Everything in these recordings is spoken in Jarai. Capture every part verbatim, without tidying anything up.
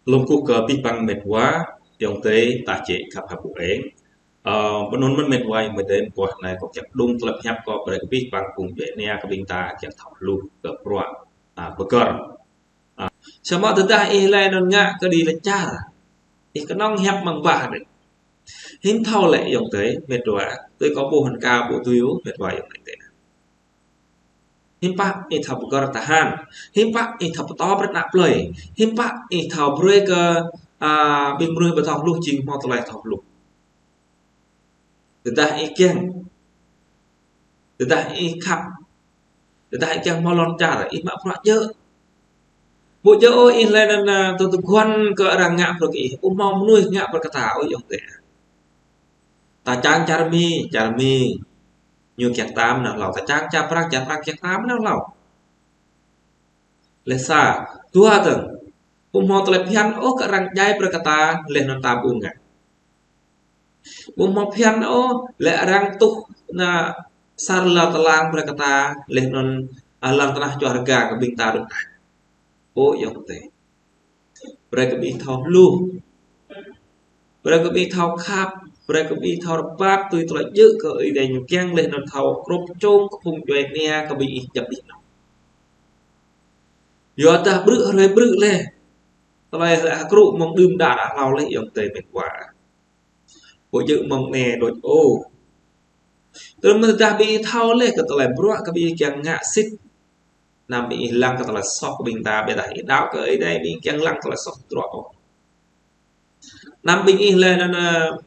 Lŏm kơkuh kơ abih bang met wa, ayŏng adơi ta čih khăp hăng ƀu eng. Ơ, pơanun mơ̆n met wa, ayŏng adơi, mơguah anai kâo kiăng đung tơlơi pơhiăp kâo brơi kơ abih bang phung djuai ania kơ ƀing ta kiăng thâo hluh kơ bruă, a, pơgăr. A, samơ̆ tơdah ih laĭ anŭn ngă kơ đĭ lĕ čar. Ih kơnơ̆ng hiăp mơ̆ng bah anai. Hiư̆m thâo lĕ ayŏng adơi, met wa, tui kâo ƀuh hăng kâo ƀu tui ôh, met wa ayŏng adơi. Hiư̆m pă ih thâo pơgăr tơhan. Hiư̆m pă ih thâo pơtô brơi ană plơi. Hiư̆m pă ih thâo brơi kơ, a, ƀing mơnuih ƀu thâo hluh jing hmâo tơlơi thâo hluh. Tơdah ih kiăng. Tơdah ih khăp. Tơdah ih kiăng hmâo lŏn čar, ih mă bruă djơ̆. Ƀu djơ̆ ôh ih laĭ anŭn, a, tơ tơguan kơ arăng ngă brơi kơ ih. Ƀu hmâo mơnuih ngă brơi kơ ta ôh ayŏng adơi. Ta čang čar Mi, čar Mi ñu kiăng tam nao hlâo. Ta čang čar Prang, čar Prang kiăng tam nao hlâo. Lĕ sa, dua dơ̆ng. Ƀu hmâo tơlơi phiăn ôh kơ arăng djai brơi kơ ta, laih anŭn ta ƀu ngă. Ƀu hmâo phiăn ôh, lĕ arăng tuh ană sar lŏn tơlang brơi kơ ta, laih anŭn, a, lŏn tơnah čuah rơga kơ ƀing ta đôč. Ơ ayŏng adơi. Brơi kơ ƀing ih thâo hluh. Brơi kơ ƀing ih thâo khăp. Brơi kơ ƀing ih thâo rơbat tui tơlơi djơ̆ kơ Ơi Adai ñu kiăng laih anŭn thâo krŭp čong kơ phung djuai ania kơ ƀing ih djŏp ih nao. Yua dah brư̆ hrơi brư̆ laih. Tơlơi laĭ hơkrŭ mơ̆ng đưm đă hlâo laih ayŏng adơi met wa. Ƀu djơ̆ mơ̆ng anai đôč ôh. Tơdah ƀing ih thâo laih kơ tơlơi bruă kơ ƀing ih kiăng ngă sĭt. Anăm ƀing ih lăng kơ tơlơi soh kơ ƀing ta, ƀiădah ih đaŏ kơ Ơi Adai ƀing ih kiăng lăng tơlơi soh tơdruă ôh. Anăm ƀing ih laĭ anŭn, ơ,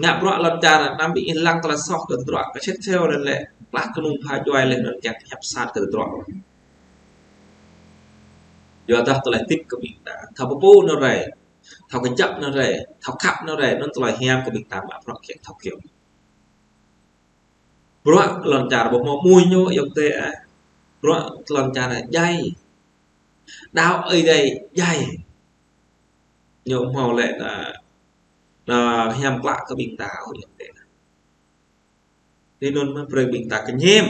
ngă bruă lŏn čar, anăm ƀing ih lăng tơlơi soh kơ tơdruă, kơsit seo laĭ lĕ, klah kơnung pha djuai laih anŭn kiăng pơhiăp sat kơ tơdruă. Yua dah tơlơi hơdip kơ ƀing ta, thâo pơpŭ anŭn rai, thâo kơjăp anŭn rai, thâo khăp anŭn rai, anŭn tơlơi hiam kơ ƀing ta mă bruă kiăng thâo kiăng. Bruă lŏn čar ƀu hmâo mơnuih ñu ayŏng adơi ah. Bruă lŏn čar djai. Đaŏ Ơi Adai djai. Ñu hmâo lĕ ană, ană hiam klă kơ ƀing ta ayŏng adơi. Tui anŭn mơ̆ brơi ƀing ta kơñăm.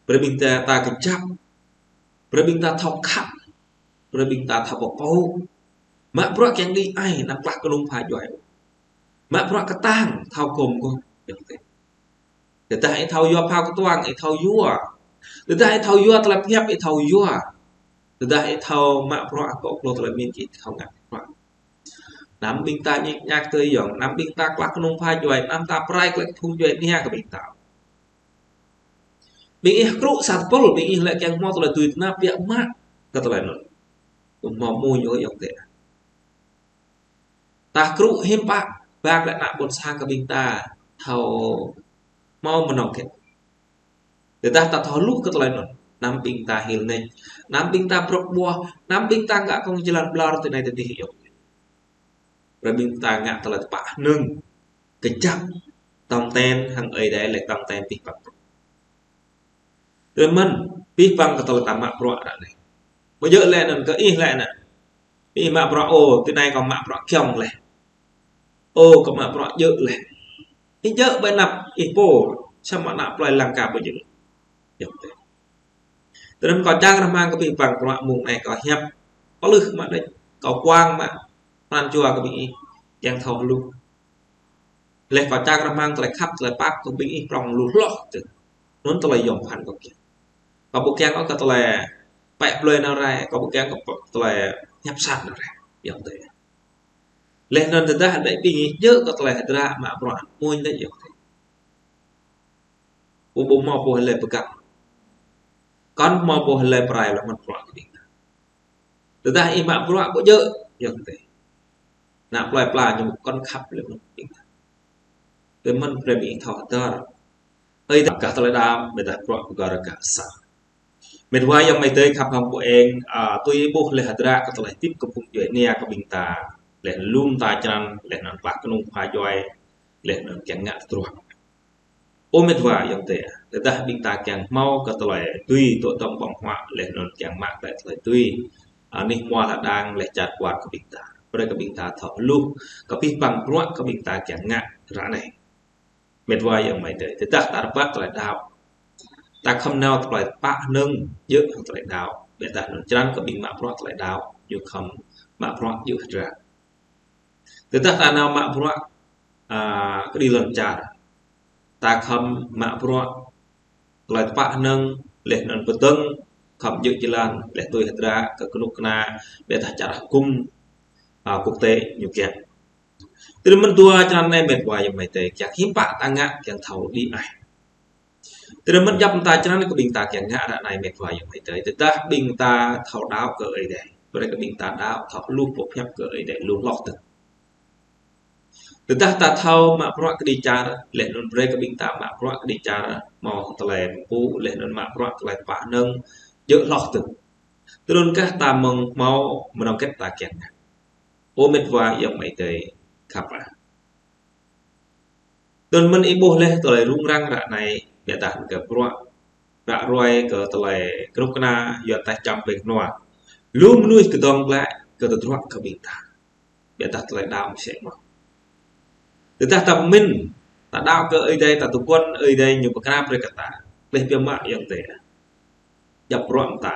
Brơi ƀing ta, ta kơjăp. Brơi ƀing ta thâo khăp. Brơi ƀing ta thâo pơpŭ. Mă bruă kiăng đĭ ai, anăm klah kơnung pha djuai. Mă bruă kơtang, thâo gum gum ayŏng adơi. Tơdah ih thâo yua phao kơtuang, ih thâo yua. Tơdah ih thâo yua tơlơi pơhiăp, ih thâo yua. Tơdah ih thâo mă bruă akŏ klô tơlơi mĭn, ih thâo ngă bruă. Anăm ƀing ta ñik ñak tui ayŏng, anăm ƀing ta klah kơnung pha djuai, anăm ta pơrai klĕ phung djuai ania kơ ƀing ta. Ƀing ih hơkrŭ sa tơpul, ƀing ih lĕ kiăng hmâo tơlơi tui tơnap biă mă kơ tơlơi anŭn. Ƀu hmâo mơnuih ñu ayŏng adơi. Ta hơkrŭ hiư̆m pă, bă lĕ ană ƀôn sang kơ ƀing ta thâo hmâo mơnơ̆ng kĕt. Tơdah ta thâo hluh kơ tơlơi anŭn, anăm ƀing ta hil nač, anăm ƀing ta brŏk ƀuah, anăm ƀing ta ngă kông jơlan ƀlŏr tui anai tui adih ayŏng. Brơi ƀing ta ngă tơlơi tơpă hơnơ̆ng, kơjăp, tong ten hăng Ơi Adai lĕ tong ten abih bang. Tui anŭn mơ̆n, abih bang kơ tơlơi ta mă bruă ră anai. Ƀu djơ̆ lĕ anŭn kơ ih lĕ anŭn. Ih mă bruă ôh, tui anai kâo mă bruă kiăng laih. Ôh, kâo mă bruă djơ̆ laih. Ih djơ̆ ƀơi anăp ih pô, samơ̆ ană plơi lăng kơ ƀu djơ̆. Yơh, tui. Tui anŭn kâo čang rơmang kơ abih bang bruă mơ̆ng anai kâo hiăp. Pơlưh mă đĕč, kâo kuang mă pran jua kơ ƀing ih, kiăng thâo hluh. Laih kâo čang rơmang tơlơi khăp, tơlơi pap kơ ƀing ih prŏng lu hloh tui. Anŭn tơlơi yôm phăn kâo kiăng. Kâo ƀu kiăng ôh kơ tơlơi pĕ plơi anŭn rai, kâo ƀu kiăng kơ tơlơi hiăp sat anŭn rai. Yơh tui. Laih anŭn tơdah đĕč ƀing ih djơ̆ kơ tơlơi hơdră mă bruă mơ̆n đĕč yơh tui. Ƀu ƀu hmâo pô hlơi pơgăp. Kŏn hmâo pô hlơi pơrai lŏm mă bruă kơ ƀing ta. Tơdah ih mă bruă ƀu djơ̆, yơh tui. Ană plơi pla ñu kŏn khăp lĕ mơ̆n ƀing ta. Tui mơ̆n brơi ƀing ih thâo hơdơr. Ơi Adai kah tơlơi đaŏ, ƀiădah bruă pơgăr kah sa. Met wa ayŏng amai adơi khăp hăng ƀu eng, a, tui ih ƀuh laih hơdră kơ tơlơi hơdip kơ phung djuai ania kơ ƀing ta. Laih anŭn lŏm ta črăn, laih anŭn klah kơnung pha djuai, laih anŭn kiăng ngă tơdruă. Ơ met wa ayŏng adơi, tơdah ƀing ta kiăng hmâo kơ tơlơi tui tŏ tŏng ƀơ̆ng huă, laih anŭn kiăng mă tơlơi tui. Anih hmua lŏn đang laih čar kwar kơ ƀing ta. Brơi kơ ƀing ta thâo hluh, kơ abih bang bruă kơ ƀing ta kiăng ngă ră anai. Met wa ayŏng amai adơi, tơdah ta rơbat tơlơi đaŏ. Ta khŏm nao tơlơi tơpă hơnơ̆ng, djơ̆ hăng tơlơi đaŏ. Ƀiădah anŭn črăn kơ ƀing mă bruă tơlơi đaŏ, ñu khŏm mă bruă djơ̆ hơdră. Tơdah ta nao mă bruă, a, kơđi lŏn čar, ta khŏm mă bruă tơlơi tơpă hơnơ̆ng, laih anŭn pơdơ̆ng, khŏm djơ̆ jơlan, laih tui hơdră kơ kơnuk kơna, ƀiădah čar hơkŭm, a, quốc tế ñu kiăng. Tơdơi mơ̆n dua črăn anai mĕt wa ayŏng amai adơi, kiăng hiư̆m pă ta ngă kiăng thâo đĭ ai. Tơdơi mơ̆n djŏp mơta črăn kơ ƀing ta kiăng ngă ră anai mĕt wa ayŏng amai adơi. Tơdah ƀing ta thâo đaŏ kơ Ơi Adai, brơi kơ ƀing ta đaŏ thâo hluh pơhiăp kơ Ơi Adai lu hloh dơ̆ng. Tơdah ta thâo mă bruă kơđi čar, laih anŭn brơi kơ ƀing ta mă bruă kơđi čar, hmâo tơlơi pơpŭ, laih anŭn mă bruă tơlơi tơpă hơnơ̆ng djơ̆ hloh dơ̆ng. Tơdơi kah ta mơ̆ng hmâo mơnơ̆ng hơget ta kiăng ngă. Ơ mĕt wa ayŏng amai adơi khăp ah. Tơdơi mơ̆n ih ƀuh laih tơlơi rŭng răng ră anai, ƀiădah kơ bruă ră ruai kơ tơlơi kơnuk kơna yua tah čăm ƀing nua. Lu mơnuih kơdŏng glaĭ kơ tơdruă kơ ƀing ta. Ƀiădah tơlơi đaŏ mơsĕ mơ̆n. Tơdah ta pơmĭn, ta đaŏ kơ Ơi Adai, ta tơguan Ơi Adai ñu pơkra brơi kơ ta. Laih biă mă ayŏng adơi. Djŏp bruă mơta.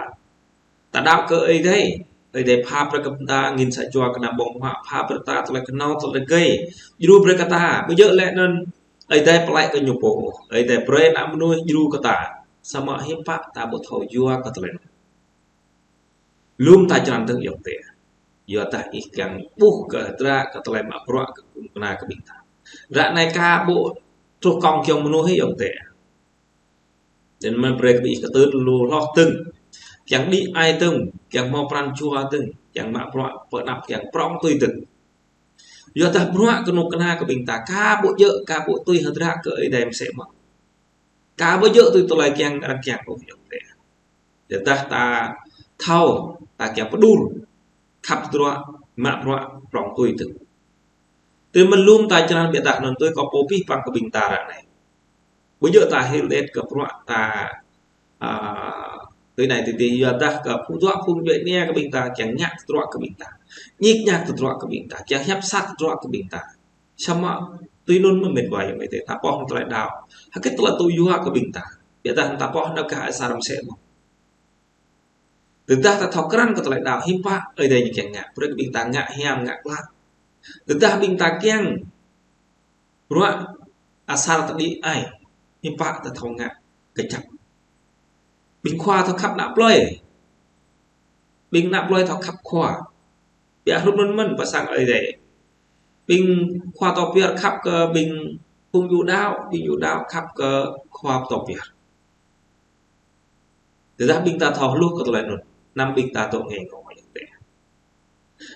Ta đaŏ kơ Ơi Adai, Ơi Adai pha brơi kơ ta angĭn sa jua kơnăm ƀơ̆ng huă, pha brơi ta tơlơi kơnâo tơlơi rơgơi. Djru brơi kơ ta, ƀu djơ̆ laih anŭn Ơi Adai pơklaih kơ ñu pô. Ơi Adai brơi ană mơnuih djru kơ ta. Samơ̆ hiư̆m pă ta ƀu thâo yua kơ tơlơi anŭn. Lŏm ta črăn dơ̆ng ayŏng adơi. Yua tah ih kiăng ƀuh kơ hơdră kơ tơlơi mă bruă kơ kơnuk kơna kơ ƀing ta. Ră anai ka ƀu truh kông kiăng mơnuih ayŏng adơi. Tơdơi mơ̆n brơi kơ ih kơtưn lu hloh dơ̆ng. Kiăng đĭ ai dơ̆ng, kiăng hmâo pran jua dơ̆ng, kiăng mă bruă pơanăp kiăng prŏng tui dơ̆ng. Yua tah bruă kơnuk kơna kơ ƀing ta, ka ƀu djơ̆, ka ƀu tui hơdră kơ Ơi Adai mơsĕ mơ̆n. Ka ƀu djơ̆ tui tơlơi kiăng arăng kiăng ôh ayŏng adơi. Yua tah ta thâo, ta kiăng pơđur, khăp tơdruă, mă bruă prŏng tui dơ̆ng. Tơdơi mơ̆n lŏm ta črăn ƀiădah anŭn tui kâo pô pih păng kơ ƀing ta ră anai. Ƀu djơ̆ ta hil đet kơ bruă ta, a, tui anai tui adih yua tah kơ phung dua phung djuai ania kơ ƀing ta kiăng ngă tơdruă kơ ƀing ta. Ñik ñak tơdruă kơ ƀing ta, kiăng hiăp sat tơdruă kơ ƀing ta. Samơ̆ tui anŭn mơ̆n mĕt wa ayŏng amai adơi, ta pŏh tơlơi đaŏ. Hơget tơlơi tŭ yua kơ ƀing ta. Ƀiădah ta pŏh nao kơ asar mơsĕ mơ̆n. Tơdah ta thâo krăn kơ tơlơi đaŏ hiư̆m pă Ơi Adai ñu kiăng ngă. Brơi kơ ƀing ta ngă hiam ngă klă. Tơdah ƀing ta kiăng bruă asar ta đĭ ai, hiư̆m pă ta thâo ngă kơjăp. Ƀing khua thâo khăp ană plơi. Ƀing ană plơi thâo khăp khua. Biă hrup anŭn mơ̆n pơ sang Ơi Adai. Ƀing khua tŏ piar khăp kơ ƀing phung yu đaŏ, ƀing yu đaŏ khăp kơ khua tŏ piar. Tơdah ƀing ta thâo hluh kơ tơlơi anŭn, anăm ƀing ta dŏ ngui ngô ayŏng adơi.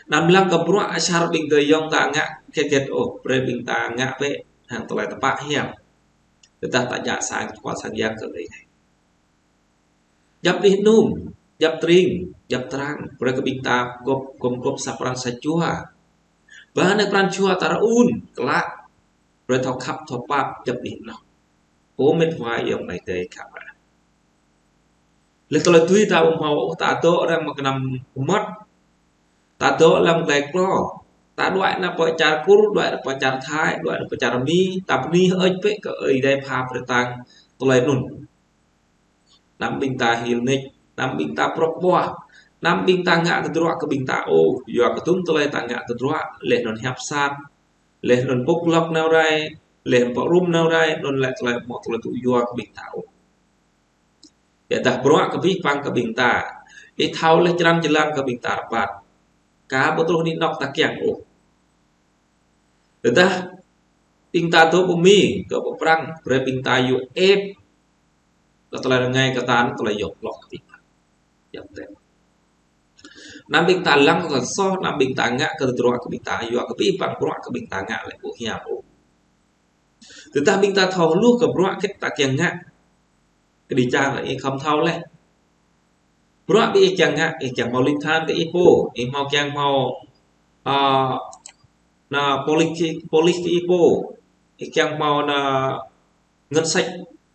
Anăm lăng kơ bruă asar ƀing adơi ayŏng ta ngă hơget hơget ôh, brơi ƀing ta ngă bĕ hăng tơlơi tơpă hiam. Tơdah ta djă sang khua sang yang kơ Ơi Adai. Djŏp anih anom, djŏp tring, djŏp trang, brơi kơ ƀing ta gŏp, gŏm gŏp sa pran sa jua. Ba anai pran jua ta rơun, klă, brơi thâo khăp, thâo pap, djŏp anih anŏ. Ơ mĕt wa ayŏng amai adơi khăp ah. Laih tơlơi tui ta ƀu hmâo, ta dŏ arăng mă kơnăm mơmŏt. Ta dŏ lăm glai klô. Ta đuaĭ nao pơ čar Kur, đuaĭ nao pơ čar Thai, đuaĭ nao pơ čar Mi, ta bơni hơơč bĕ kơ Ơi Adai pha brơi ta tơlơi anŭn. Anăm ƀing ta hil nik, anăm ƀing ta prŏk ƀuah, anăm ƀing ta ngă tơdruă kơ ƀing ta ôh, yua kơ tŭm tơlơi ta ngă tơdruă, laih anŭn hiăp sat, laih anŭn pŭk lŏk nao rai, laih anŭn pơrŭm nao rai, anŭn lĕ tơlơi hmâo tơlơi tŭ yua kơ ƀing ta ôh. Ƀiădah bruă kơ pih păng kơ ƀing ta. Ih thâo laih črăn jơlan kơ ƀing ta rơbat. Ka ƀu truh anih anŏ ta kiăng ôh. Tơdah ƀing ta dŏ pơ Mi, dŏ pơ Prăng, brơi ƀing ta yua ĕp. Kơ tơlơi rơngai kơ ta, tơlơi yŏk lŏk kơ ƀing ta. Yŏk tĕt. Anăm ƀing ta lăng kơ soh, anăm ƀing ta ngă kơ tơdruă kơ ƀing ta, yua kơ pih păng bruă kơ ƀing ta ngă lĕ ƀu hiam ôh. Tơdah ƀing ta thâo hluh kơ bruă hơget ta kiăng ngă. Kơđi čar ih khŏm thâo laih. Bruă ƀing ih kiăng ngă, ih kiăng hmâo ling than kơ ih pô, ih hmâo kiăng hmâo, a, ană polis kơ, polis kơ ih pô, ih kiăng hmâo ană ngân sách,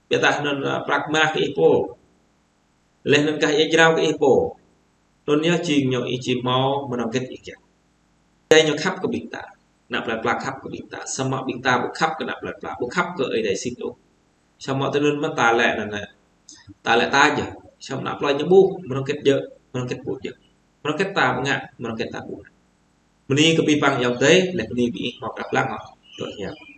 ƀiădah anŭn, a, prăk mah kơ ih pô. Laih anŭn kah ia jrao kơ ih pô. Anŭn yơh jing ñu ih či hmâo mơnơ̆ng hơget ih kiăng. Ơi Adai ñu khăp kơ ƀing ta. Ană plơi pla khăp kơ ƀing ta. Samơ̆ ƀing ta ƀu khăp kơ ană plơi pla, ƀu khăp kơ Ơi Adai sĭt ôh. Samơ̆ tui anŭn mơ̆n ta lĕ anŭn lĕ. Ta lĕ ta djơ̆. Samơ̆ ană plơi ñu ƀuh, mơnơ̆ng hơget djơ̆, mơnơ̆ng hơget ƀu djơ̆. Mơnơ̆ng hơget ta ngă, mơnơ̆ng hơget ta ƀu ngă. Bơni kơ abih bang ayŏng adơi, laih bơni kơ ih hmâo pơrơđah lăng hŏ. Tui hiăp.